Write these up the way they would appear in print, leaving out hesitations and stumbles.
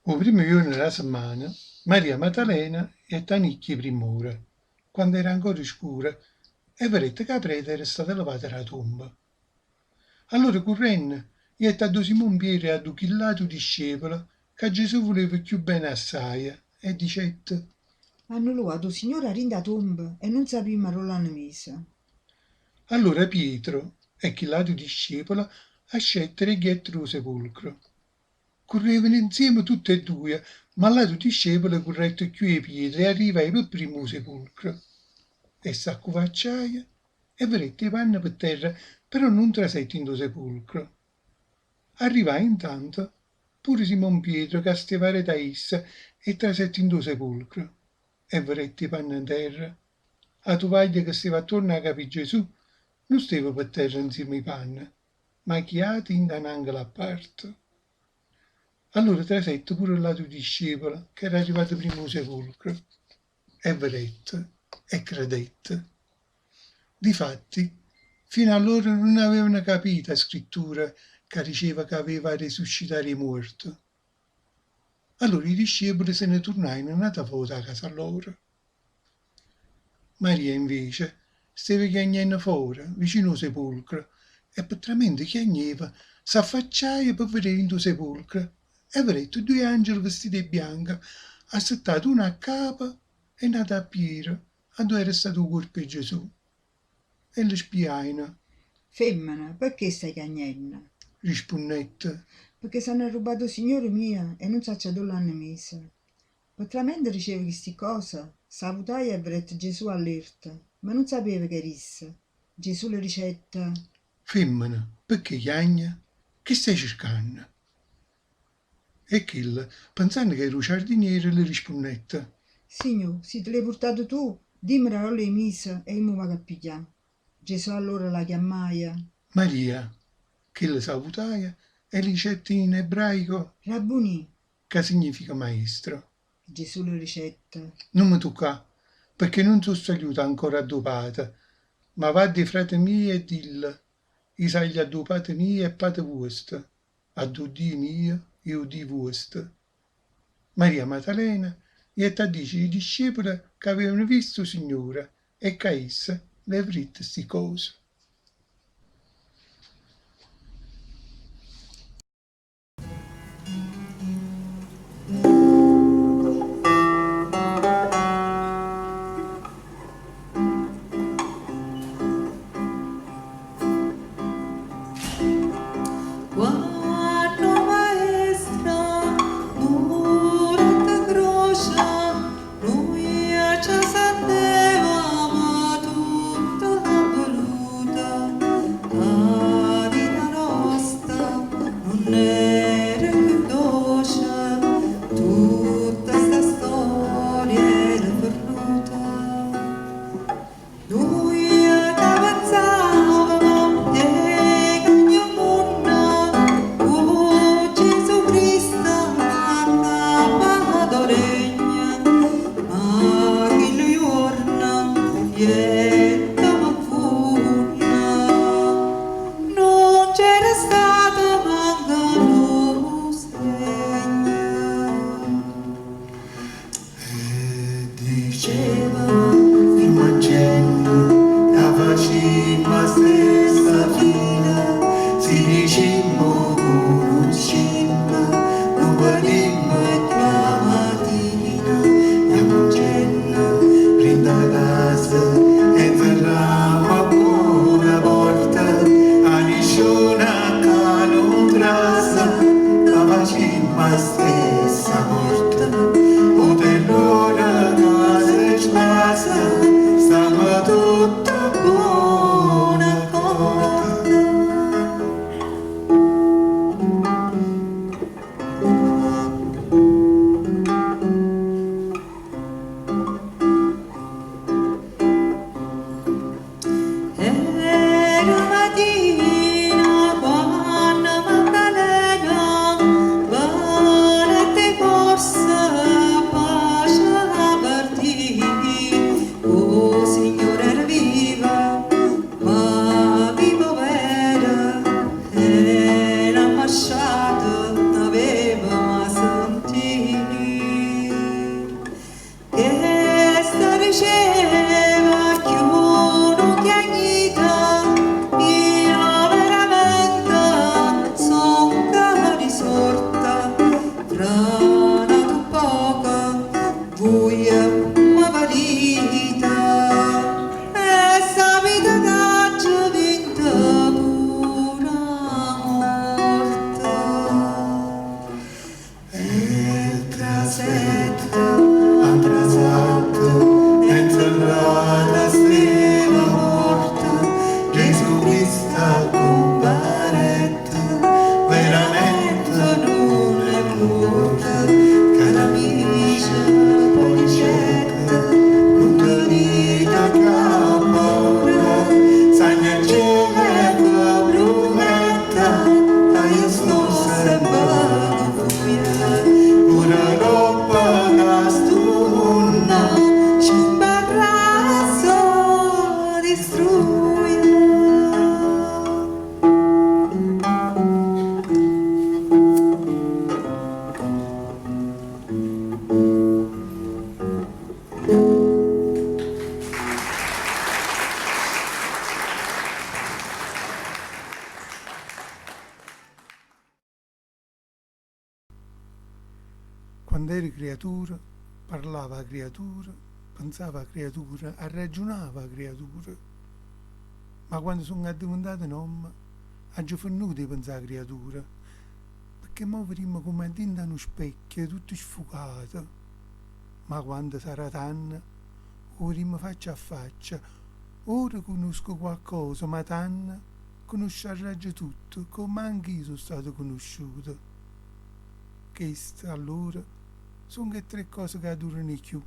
O primmo juorno d' 'a semmana, Maria Matalena jette 'a nicchia 'e primm'ora, quanno era ancora scuro, e vedette ca 'a preta era stata levata d' 'a tomba. Allora currenno, jette addo Simon Pietro e addo chill'ato discepolo ca Gesù vuleva cchiù bene assaje, e dicette. Hanno luato 'o Signore 'a dint' 'a tomba e nun sapimmo arò l'hanno miso. Allora Pietro e chill'ato discepolo ascettero e ghiettero 'o sepolcro. Currevano nzieme tutt' 'e duje, ma ll'ato discepolo currette cchiù 'e Pietro e arrivaje pe primmo 'o sepolcro. E s'accuvacciaje e vedette 'e panne pe terra, però nun trasette 'int' 'o sepolcro. Arrivaje intanto pure Simon Pietro ca steva aret' a isso e trasette 'int' 'o sepolcro. E vedette 'e panne 'nterra. 'A tuvaglia ca steva attuorno 'a capa 'e Gesù nun steva pe terra 'nzieme 'e panne, ma chiata 'int' a n'angolo a parte. Allora trasette pure ll'ato discepolo ch'era arrivato primma 'o sepolcro, e vedette e credette. Difatti, fino allora nun avevano capito 'a scrittura ca diceva ca aveva 'a risuscità d' 'e muorte. Allora 'e discepole se ne turnajeno n'ata vota 'a casa lloro. Maria invece steva chiagnenno fora, vicino 'o sepolcro, e pe tramente chiagneva s'affacciaje pe vedé dint' 'o sepolcro e vedette duje angele vestite 'e bianco, assettate uno a capa e n'ato a piere, addò era stato 'o cuorpo 'e Gesù. E le spiajeno. Femmena, pecché stai chiagnenno? Rispunnette. Pecché s'hanno arrubbato 'o Signore mio e nun saccio addò l'hanno miso. Pe tramente diceva chisti ccose, s'avutaje e vedette Gesù allerta, ma nun sapeva ch'era isso. Gesù le dicette. Femmena, pecché chiagne? Che stai cercanno? E chella, penzanno ca era 'o ciardiniere, le rispunnette. Signò, si te l'hê purtato tu, dimme arò l'hê miso e io m' 'o vaco a piglià. Gesù allora la chiammaje. Maria. Chella s'avutaje e le dicette in ebraico. Rabbunì! Ca significa maestro. Gesù le dicette. Nun me tuccà, pecché nun so' sagliuto ancora add' 'o Pate, ma va add' 'e frate mieje e dille, I' saglio add' 'o Pate mio e Pate vuosto, add' 'o Dio mio e 'o Dio vuosto. Maria Matalena jette a dicere 'e discepole ca avevano visto 'o Signore e ca isso l'eva ditto sti cose. Vuje me vedite e sapite ch'aggio vinto pure 'a morte. E trasette Antrasatte, e 'nzerrata steva 'a porta, Gesù Cristo accumparette, veramente nun è muorto. Cari amice, po' dicette, nun tenite cchiù paura, saglie 'ncielo e ve prumette ca io sto sempe cu vuje. Pure aropp' ca stu munno Scumparrà e se distruje. Quand'ero criatura, parlavo 'a criatura, pensavo 'a criatura, arraggiunavo 'a criatura. Ma quando songo addiventato n'ommo, aggio fernuto 'e penzà 'a criatura, pecché mo vedimmo comme dint' a nu specchio tutto sfucato. Ma quando sarà tanno, 'o vedimmo faccia a faccia. Ora cunosco quaccosa, ma tanno cunusciarraggio tutto, comme anch'io so' stato cunusciuto. Cheste, allora, songo 'e tre cose ca durano 'e cchiù,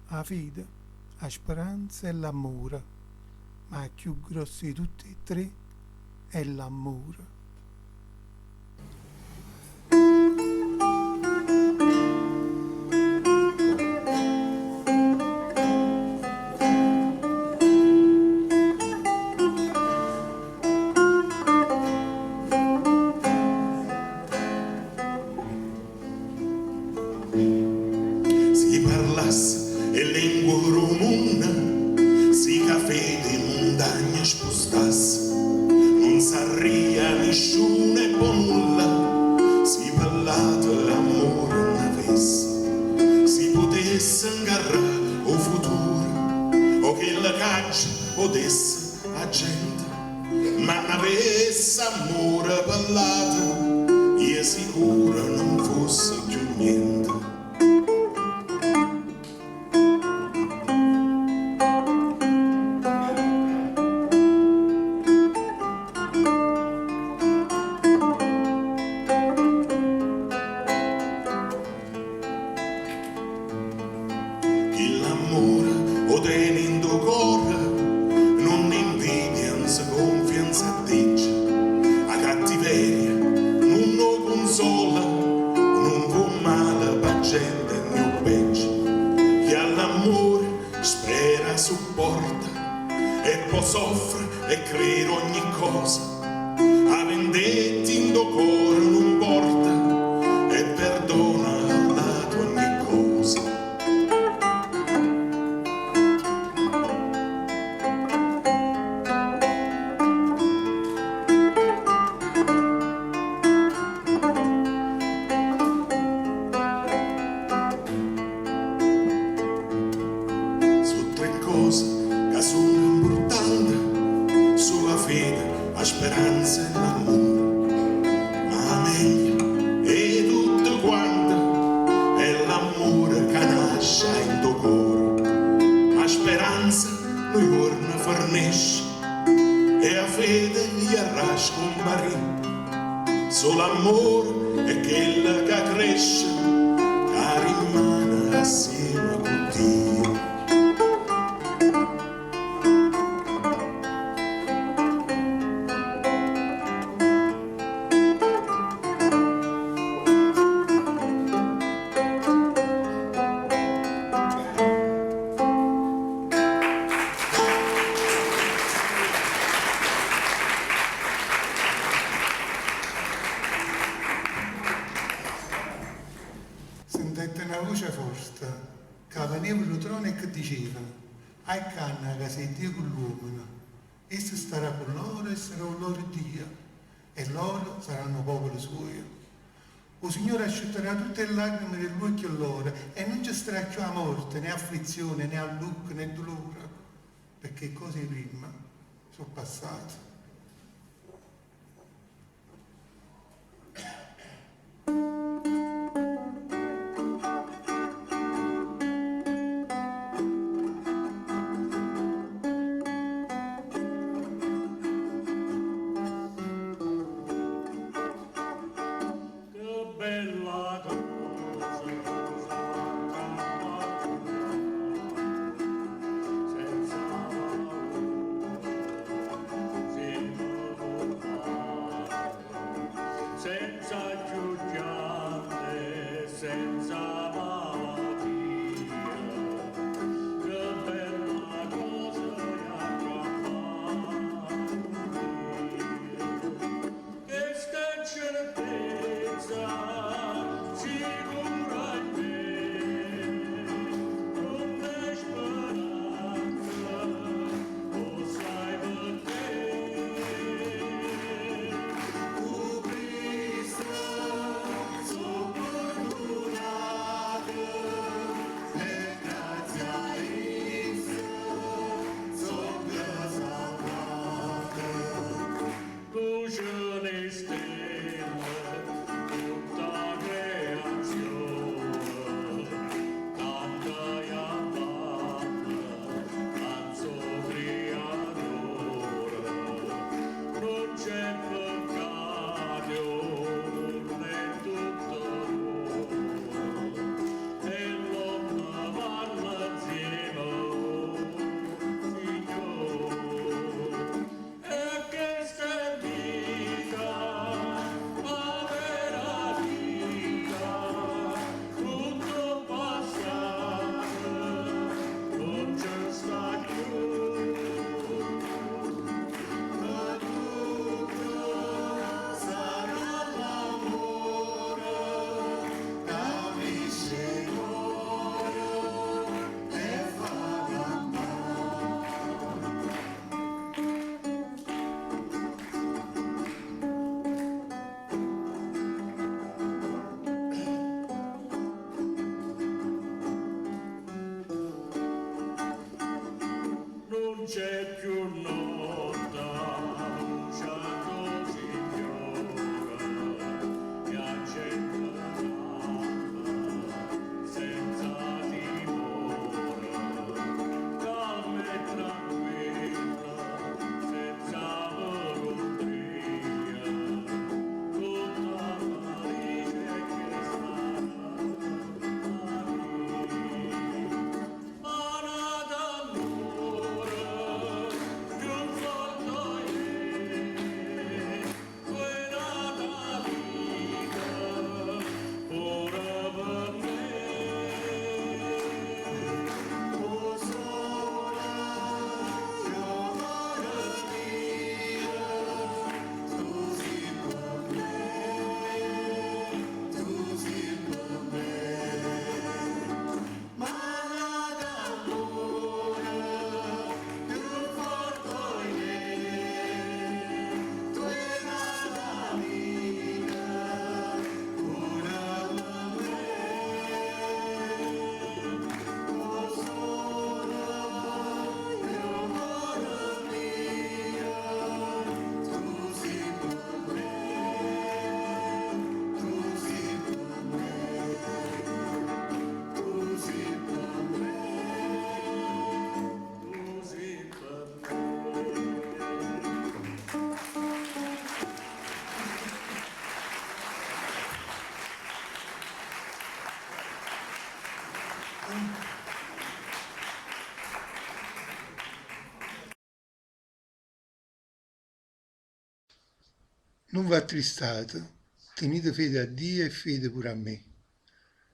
'a fede, 'a speranza e l'ammore. Ma 'a cchiù grossa 'e tutte 'e tre è l'ammore. Si parlasse 'e lengue d' 'o munno, si cu 'a fede 'e muntagne spustasse, nun sarria nisciuno e po' nulla, si pe ll'ate ammore nun avesse. Si putesse 'ngarrà 'o futuro, o chello c'aggio 'o desse 'a gente, ma n'avesse ammore pe ll'ate, io sicuro nun fosse cchiù niente. Chill'ammore 'o tene 'int' 'o core, nun invidia, nun se gonfia, nun s'atteggia, 'a cattiveria nun 'o cunsola, nun vo' male p' 'a gente né 'o peggio. Chi all'ammore spera supporta e po' soffre e crere ogni cosa, 'a vendetta 'int' 'o core nun porta e perdona all'ato ogni cosa. So' tre cose ca songo 'mpurtante, so' 'a fede, 'a speranza e l'ammore. Ma 'a meglio 'e tutte quante è l'ammore ca nasce 'a 'int' 'o core. 'A speranza nu juorno fernesce e 'a fede jarrà a scumparì. Solo ammore è chella ca cresce, ca rimmane assieme cu Dio. Sentette na voce forte ca veneva d' 'o trono e che diceva, Aiccanno 'a casa 'e Dio cu ll'uommene, isso starà cu lloro e sarà 'o loro Dio, e lloro saranno 'o popolo suojo. 'O Signore asciutterà tutt' 'e llacrime d' 'e ll'uocchie lloro e nun ce starà cchiù 'a morte, né afflizione, né allucco, né dulore, pecché 'e ccose 'e primma so' passate. Che bella cosa senza paura, senza giugiante, senza malattia. Che bella cosa Chesta è certezza sicura in me, nun è speranza, 'o sai perché. Cu Cristo so' perdunato e grazie a Isso so' salvato. Luceno 'e stelle, tutta 'a creazione, canta e abballa, 'nnanze 'o Criatore. Nun c'è peccato, 'o munno è tutto oro, e l'onne parla 'nzieme 'o Signore. E chesta è vita, 'a vera vita, tutto 'o passato nun ce sta cchiù. Ma tutto sarà l'amore ca unisce 'e core e fa campà. Non c'è più notte, luce do Signore, e a gente calma, senza timore, calma e tranquilla, senza paura, tutta felice che sta Ma n'ammore più forte 'e quella vita pure per me. O sole, 'o core mio, tu si per me, tu si per me. Ma n'ammore più forte 'e tu è la vita pure per me. O sole, 'o core mio, tu si per me, tu si per me, tu si per me. Tu si per me. Nun v'attristate, tenite fede a Dio e fede pure a me.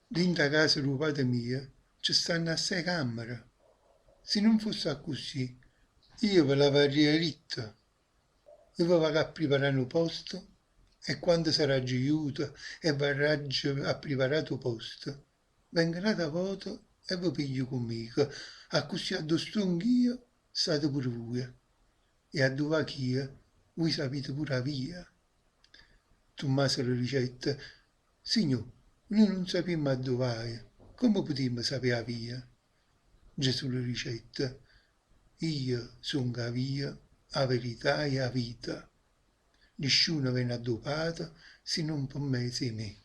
Dint' 'a casa d' 'o pate mio ce stanno assaje cammere. Si nun fosse accussì, io ve l'avarria ditto. Io ve vaco a priparà nu posto e quando saraggio juto e v'arraggio appriparato 'o posto, vengo n'ata vota e ve piglio cu mico, accussì addò stongh'io state pure vuje. E addò vach'io, vuje sapite pure 'a via. Tummaso le dicette. Signò, nuje nun sapimmo addò vaje, comme putimmo sapé 'a via? Gesù le dicette, Io songo 'a via, 'a verità e 'a vita. Nisciuno vene addò 'o Pate si nun pe mezzo 'e me.